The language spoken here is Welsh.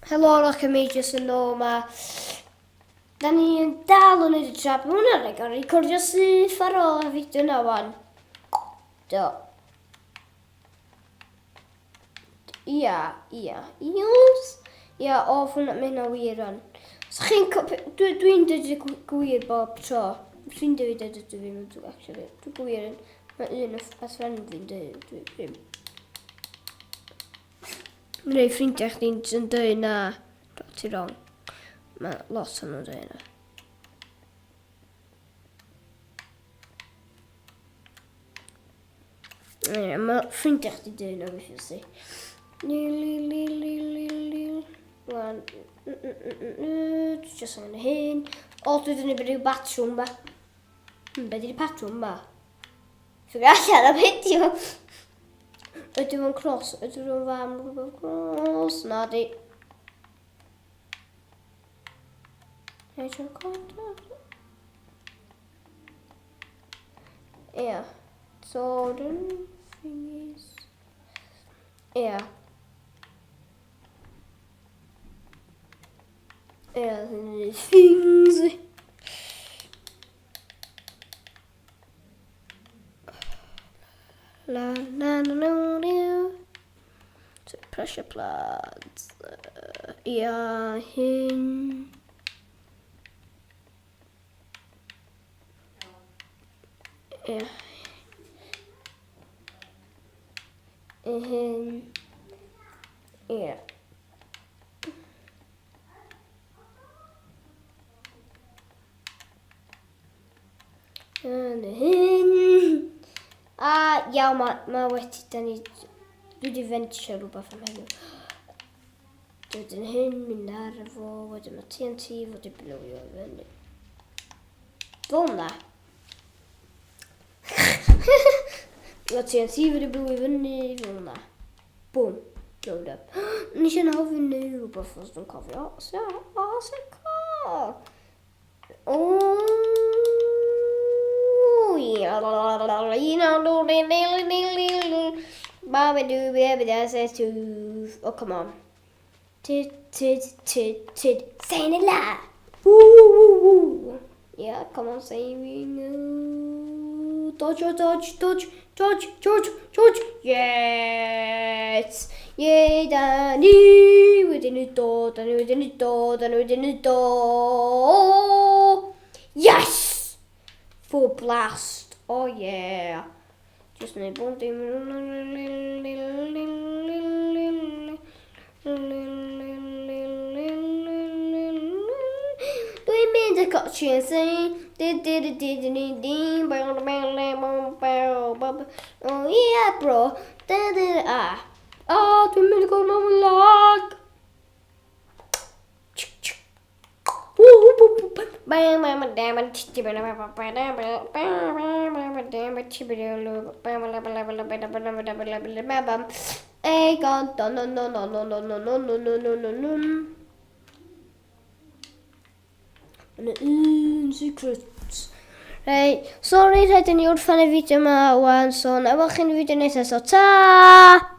Helo, Rock and Majors yn ôl ma. Da ni'n dal yn neud y trap. Mae hwnna'n rhaid gael recordio syth ar ôl y fideo na wan. Do. Ia, ia. Iws? Ia, o, hwnna, mae hynna wir rwan. So chi'n... Dwi'n dwi dweud y gwir bob tro. Ffrindiau fi dweud ydw fi, dwi'n actually. Dwi'n gwir yn... Mae un o best friend fi'n dweud, dwi ddim. Mae rhai ffrindiau chdi'n yn dweud na, ti wrong. Mae lot o'n nhw'n dweud na. Ie, mae ffrindiau chdi dweud na obviously. Li, li, li, li, li, li. Wan, dwi just angen hyn. O, dwi wedi gwneud rhyw batrwm ba. Hmm, be di'r patrwm ba? Figure allan am heddiw. Ydy fo'n cross? Ydy fo'n fam rhywbeth cross? Na di. Eisiau cod? Ie. So, dyn thingies. Ie. Ie, things. La la la la la. So, pressure plates. Ia, hyn. Ia. Hyn. Ia. Yn hyn. A iawn, mae ma wedi, da ni, dwi wedi venture rhywbeth am heddiw. Wedyn hyn, mynd ar efo, wedyn mae TNT fod i blowio fyny. Fel na. Mae TNT fod i blowio fyny, fel na. Boom. Blowed up. Nes i'n hoffi neu rhywbeth os dwi'n cofio. So, oh, so cool. Oh, come on. Tid, tid, tid, tid. Saying it loud. Woo, woo, woo. Yeah, come on, say we know. Dodge, oh, dodge, dodge, dodge, dodge, dodge. Yes. Ie, da ni wedi neud o, da ni wedi neud o, da ni wedi neud o. Yes! Full blast. Oh yeah. Just neud bob dim. Dwi'n mynd y cotchi yn sy'n. Oh yeah bro. Ah. Oh, dwi'n mynd i gweld mewn lag. Yna un secret. Reit, sori rhaid i ni wrth y fideo yma wan, so na weld chi'n y fideo nesaf, so ta!